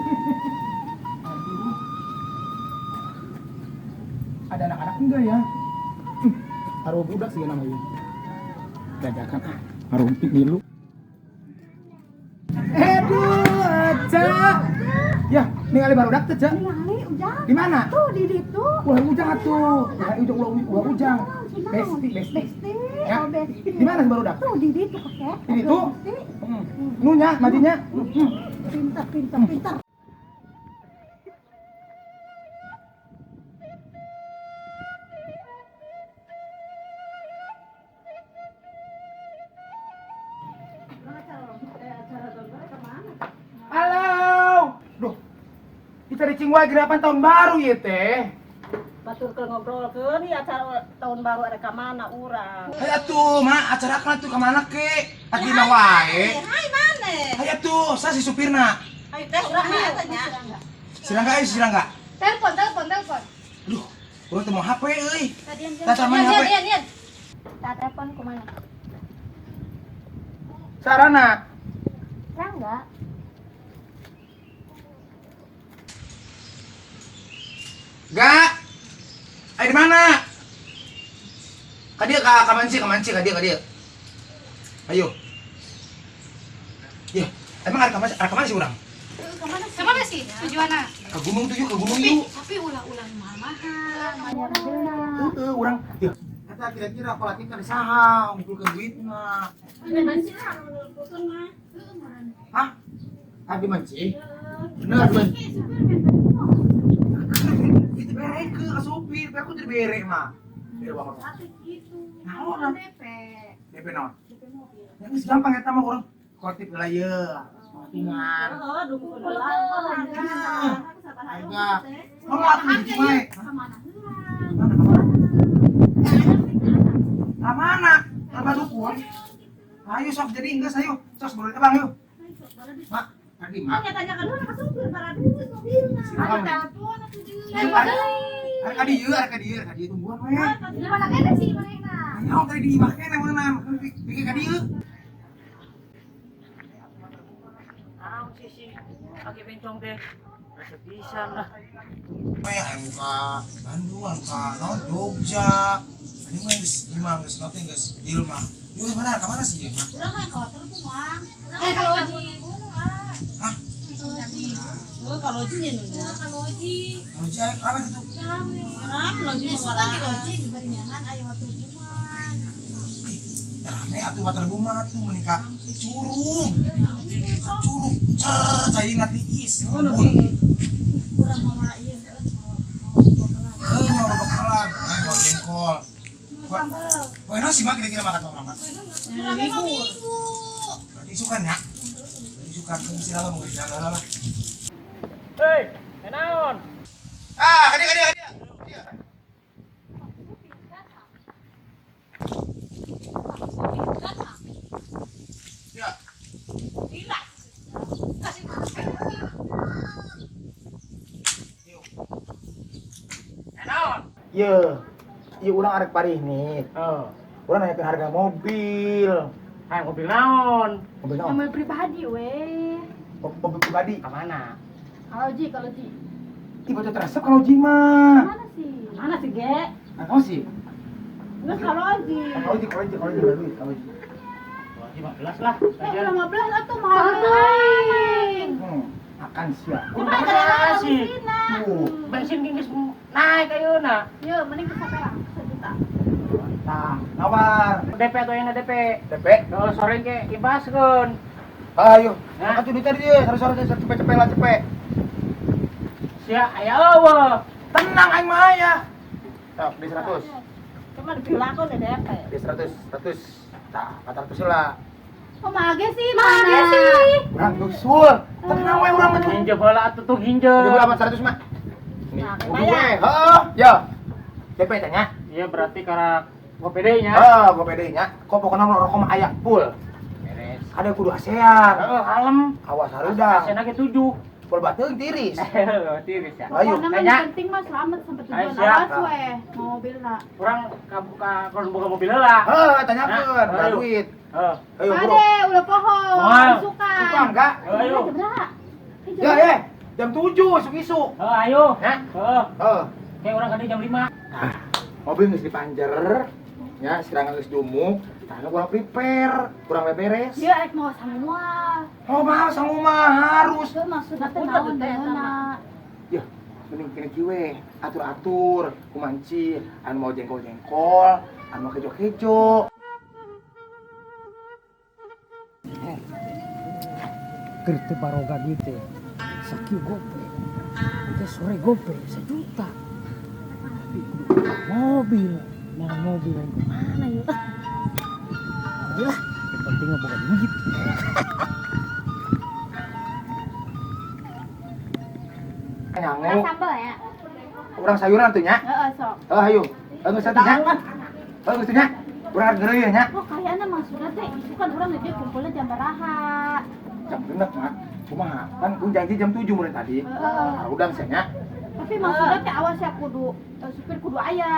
Aduh. Ada anak-anak enggak ya? Taruh budak sih namanya. Gajakan ah, ngarumpi milu. Aduh, Aca. Ya, ningali barudak teh, Ca. Ningali Ujang. Di mana? Tuh di ditu. Ulah Ujang atuh. Ulah Ujang, ulah, ulah Ujang. Besti, besti. Besti. Ya. Oh, besti. Di mana sih barudak? Tuh di ditu kakek. Di ditu? Besti. Nunya, majinya. Pintar, pintar, pintar. Halo. Duh. Kita dicing wae gerapan tahun baru ya teh. Batur ke ngobrolkeun ieu acara tahun baru ada ka mana urang. Hayu atuh, Ma, acara kan tuh ka mana ke? Tadi mah wae. Hai mana? Hayu atuh, sa si supirna. Hayu teh urang eta nya. Si Rangga euy, si Rangga. Telepon, telepon, telepon. Duh, urang teu mau HP euy. Tadian, Tah, mana HP? Ian, Ian. Tak telepon kemana? Sarana. Rangga. Gak. Ayo di mana? Ka dieu ka manci, ka manci, ka dieu, ka dieu. Ayo. Ya, emang ada ka mana sih urang? Kemana sih? Kemana sih tujuannya? Ke gunung tuh yuk, ke gunung yuk. Tapi ulah-ulah mahal-mahal. Heeh, urang. Ya, kata kira-kira kalau tinggal di saha, ngumpulkeun duitna. Hah? Abi manci? Bener, bener. Itu bere ke supir, aku jadi bere mah. Bere banget. Nah, orang DP. DP naon? Ya geus gampang eta mah urang kolektif heula ieu. Patungan. Heeh, dukung Enggak. Mau atuh di wae. Kemana? Ka mana? Ka dukun. Ayo sok jadi enggak ayo. Sok bro, abang yuk. Mak, tadi mak. Tanya-tanyakan heula ka supir para duit mobilna. Silakan. Telepon atuh deui. Telepon deui. Ada ka dieu, ada ka dieu, ada ka dieu tungguan we. Di mana kene sih manehna? Ayo tadi di imah kene meunang, bikin ka dieu. Naon sih si agi bencong teh. Resep pisan lah. We anu ka Bandung, anu ka naon Jogja. Ini mah geus imah geus nothing geus deal mah. Yuk mana ka mana sih ieu mah? Urang mah kalau mah. Eh kalau Oji. Hah? Heuh, kalau Oji nya nu. Kalau Oji. Kalau Jaya apa gitu? Rame Oji mah Suka di Oji diberi nyangan ayo waktu buman. Ih, rame atuh water bunga atuh menikah curug. Curug cer cairna tiis. Lembun. Urang mau ieu Heuh, mau bekalan, ayo bawa jengkol. Wah, enak sih mah kira-kira makan orang mah. Rame mah minggu. Berarti isukan ya? Berarti isukan ke mesti lah mau jalan lah. Hei, naon? Ah, kadi kadi kadi. Ya. Naon? Ye, ye urang arek parih nih. Oh, Urang nanyakeun harga mobil. hayang mobil naon? Mobil naon? Mobil pribadi weh. Mobil pribadi. Ka mana? Kalau Ji, kalau Ji. Tiba tiba teresep kalau Ji mah. Mana sih? Mana sih ge? Nah, kau sih. Geus kalau Oji. Kalau Ji, kalau Ji, kalau Ji berduit, kalau Ji. 15 lah. Eh, 15 atuh mahal teuing. Akan siap. Kumaha sih? Tuh. Bensin geus naik ayeuna. Yo, mending ke sapera sejuta. Nah, nawar. DP atuh ayeuna DP. DP. Oh, sore ke ibaskeun. Ayo, Nah. atuh duit tadi dia, sore-sore cepet-cepet lah cepet. Sia aya eueuh. Tenang aing mah aya. Sok, di 100. Cuma dipilakon deh DP. Di 100, 100. Tah, 400 lah. Oh, mage sih, mage sih. Urang dusul. Tenang we urang mah tuh. Hinjeu heula atuh tuh hinjeu. Jadi berapa 100 mah? Nih, Nah, kudu lumayan. we. Heeh, ya. DP tanya. Iya berarti karena GoPay nya. Heeh, GoPay nya. Kok pokoknya mah rokok mah aya full. Beres. Ada kudu ASEAN. Heeh, kalem. Awas harudang. Asena ge 7. Full bateung tiris. Tiris ya. Ayo. Pokoknya mah Tanya. yang penting mah selamat sampai Ayo, tujuan. siap. Awas weh, mobilna. Kurang ka ka buka mobil heula. Heeh, tanyakeun, Nah, berapa ayo. duit. Heeh. Ayo, bro. Ade, ulah poho, Moal. suka. Suka enggak? Ayo. Jebrak. Ya, ya. Jam 7 isuk-isuk. Heuh, ayo. Ya. Heuh. Heeh. Kayak urang kadi jam 5. Nah, mobil geus dipanjer. Ya, serangan geus dumuk. Tah kurang prepare, kurang beberes. Dia rek mau semua. Oh, mahal sangu mah harus. Itu maksudna teh Udah, naon teh, beuna. Ya, mending kena kieu atur-atur, kumanci, anu mau jengkol-jengkol, anu mau kejo-kejo. Keur teu baroga duit teh. Sakieu gope. Teh sore gope 1 juta. Tapi kudu mobil, nah mobil yang kemana ya? Ah, lah, yang penting mah boga duit. Nyangu, Sambal ya. urang sayuran tuh nya. Heeh, sok. Oh, ayo. Oh, geus atuh nya. Oh, geus nya. Urang geureuy nya. Oh, kayaknya maksudnya teh isukan urang di dieu kumpulnya jam baraha. Jam 6 mah. Kumaha? Kan ku janji jam 7 mulai tadi. Heeh. Nah, udang sia nya. Tapi maksudnya teh awas ya kudu supir kudu aya.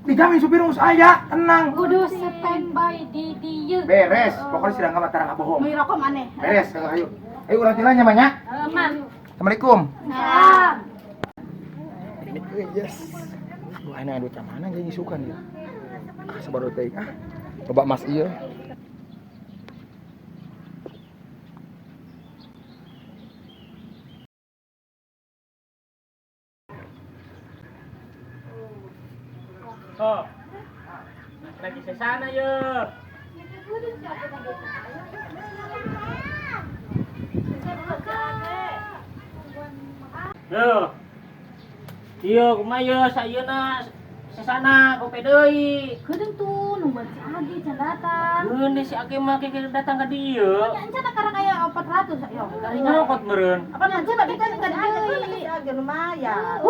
Dijamin supir geus aya, tenang. Kudu standby di dieu. Beres, pokoknya si Rangga mah tara bohong. Meuli rokok maneh. Beres, ayo. Ayo urang tinggal nya mah nya. Aman. Assalamualaikum. Salam. Ini yes. Duh, aing duit ka mana jadi ngisukan ya. Ah, sabar teuing ah. Loba mas ieu. Oh. Lagi sesana ye. Loh. Iya, kumaha ye sayeuna sesana gope deui. Kedeung tuh nungguan si Agi can datang. Keun si Age mah ke datang ka dieu. Ya encan karek aya 400 ayo. Nyokot meureun. Apa nanti bagi kan ka deui. Si Age lumayan.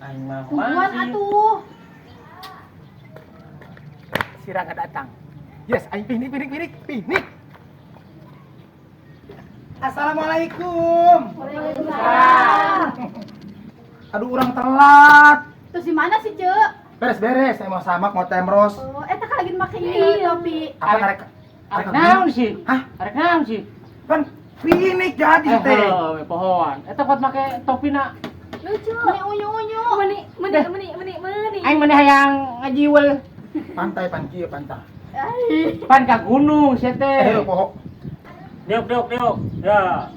Aing mah Tungguan atuh. Si Rangga datang. Yes, aing piknik piknik piknik piknik. Assalamualaikum. Waalaikumsalam. Aduh, urang telat. Terus di mana sih, Cek? Beres-beres, saya mau samak, mau temros. Oh, eta kan lagi make ieu topi. Apa karek? Arek naon sih? Hah? Arek naon sih? Pan piknik jadi teh. Eh, pohon. Eta kuat make topina. Lucu. Meni unyu-unyu. Meni meni meni meni meni. Aing maneh hayang ngajiwel. Pantai pan kieu pantai. Pan ka gunung sia teh. Eh, poho. Diuk diuk diuk. Ya.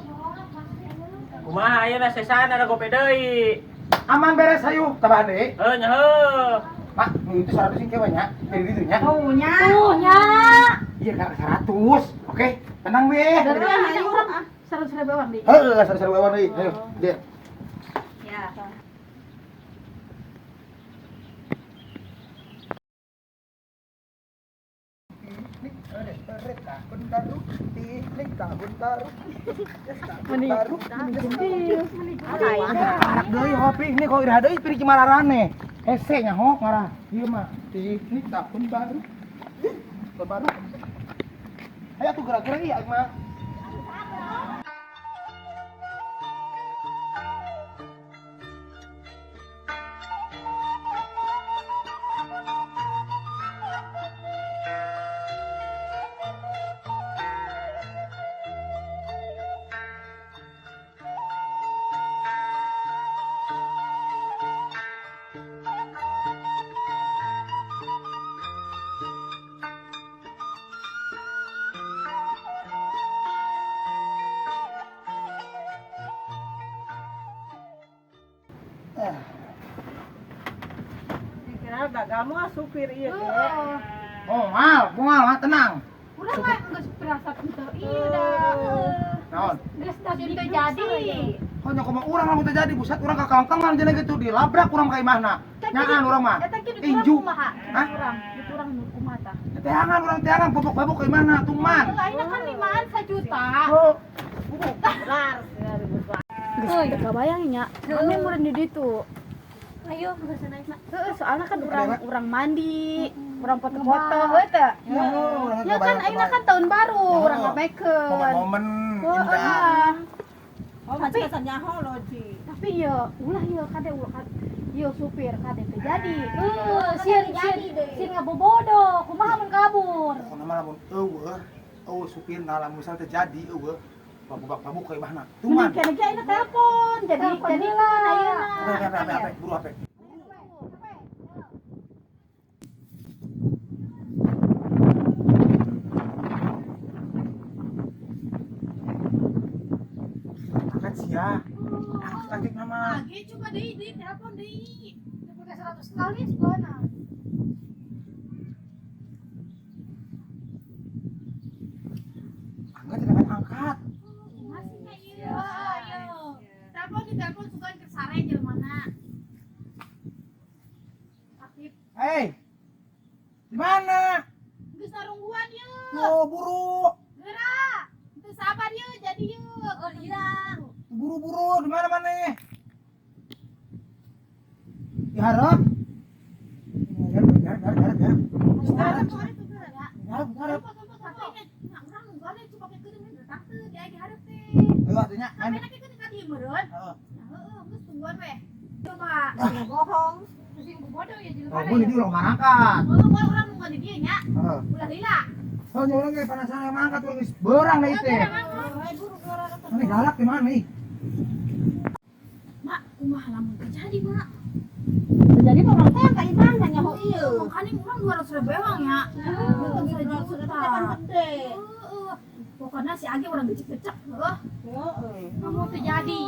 Kumaha ayeuna sesana da gope deui. Aman beres ayo, tambahan deui. Heuh nya heuh. Mak, nu itu 100 sing kewe nya. Jadi ditu nya. Oh nya. Tuh nya. Iya, enggak 100. Oke, tenang weh. Berarti yang urang 100 ribu orang di. Heeh, 100 ribu deui. Ayo, dia. Ya. Piknik tahun baru, piknik tahun baru. Tahun baru. Anak deui ho piknik ho iraha deui pirik mararane. Hese nya ho ngarah. Ieu mah piknik tahun baru. Tahun baru. Ayo atuh gerak-gerak ieu aing mah. Dikira gagal mah supir ieu ge. Oh, mal, moal mah tenang. Urang mah geus pirasa teu ieu da. Naon? Geus tadi Teu jadi. Oh, nyok mah urang lamun teu jadi buset urang ka kalangkangan cenah gitu dilabrak urang ka imahna. Nyaan urang mah. Eta kieu Tinju. dikurang kumaha? Hah? Dikurang, dikurang nu kumaha tah? Teangan urang teangan bobok-babok ka imahna tuman. Heuh, ayeuna kan limaan 1 juta. Oh, Lar. Geus teu kabayang nya. Kami meureun di ditu. Ayo, geus naik nak. Heeh, soalnya kan urang urang mandi, urang foto-foto heuh teh. urang Ya kan ayeuna kan tahun baru, urang ngabekeun. Momen-momen indah. Heeh. Oh, masih kesan nyaho loh, Ci. Tapi ya ulah ya kade ulah kade. Yo supir kade teu jadi. Heuh, sieun sieun sieun ngabobodo. Kumaha mun kabur? Pokona mah lamun eueuh, eueuh supirna lamun misal teu jadi eueuh. Babuk-babuk kayak bahna. Tuman. Mending kene ge telepon. Jadi jadi lah ayeuna. HP HP HP, buru HP. Angkat sia. Angkat angkat mama. Lagi coba deui deui telepon deui. Udah 100 kali segana. Angkat tidak akan angkat. Masih nya ieu. Ayo. Telepon di telepon sugan ke sare jelema. Aktif. Hei. Di mana? Geus narungguan yeuh. Yo, buru. Geura. Teu sabar yeuh jadi yeuh. Oh lila. Buru-buru di mana mana? Diharap. Garap, garap, garap, garap. Garap, garap, garap. Ayo atunya, main. Heeh. Bohong. Oh, ini ulah mangkat. Heeh. Oh, urang ge penasaran yang mangkat urang geus beurang deui teh. Ini galak di mana nih? Mak, kumaha lamun teu jadi, Mak? Jadi mah urang teh ka imah nyaho ieu. Makanya urang 200 ribu ewang ya. Heeh, 200 juta. kan gede. Heeh. Pokoknya si Age urang gecek-gecek, heuh. Heeh. Kamu teu jadi.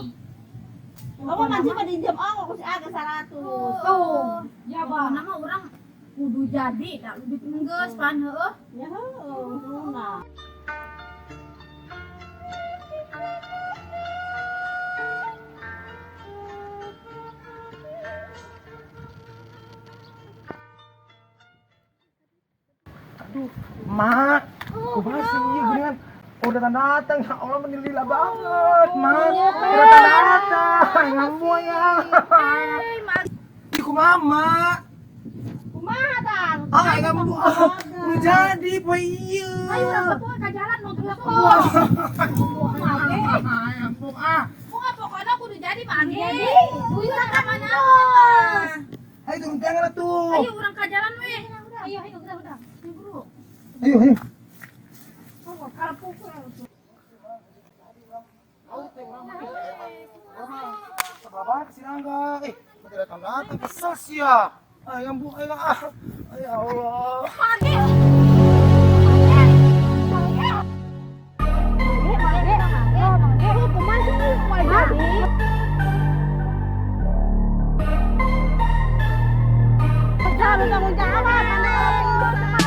Kamu masih pada jam ongok ku si Age 100. Tuh, ya pokoknya mah urang kudu jadi, da duit geus pan heueuh. Ya heueuh, kuduna. Aduh, Mak. Kumaha sih ieu geuningan? Oh, datang-datang. Ya Allah, menilila banget, Mak. Datang-datang. Ngamu ya. Ih, kumaha, Mak? Kumaha tang? Ah, kamu udah jadi poe ieu. Ayo urang teh ka jalan mau terus. Wah. Kumaha Ampun ah. Kumaha pokoknya kudu jadi Mak Age. Duit ka mana? Ayo turun tangan atuh. Ayo urang ka jalan weh. Ayo ayo udah udah. Buru. Ayo, ayo. Oh, kalau pukul. Bapak kesini enggak? Eh, tidak datang datang kesel sih ya. Ayam bu, ayam ah. Ya Allah. Age. Tanggung jawab, mana?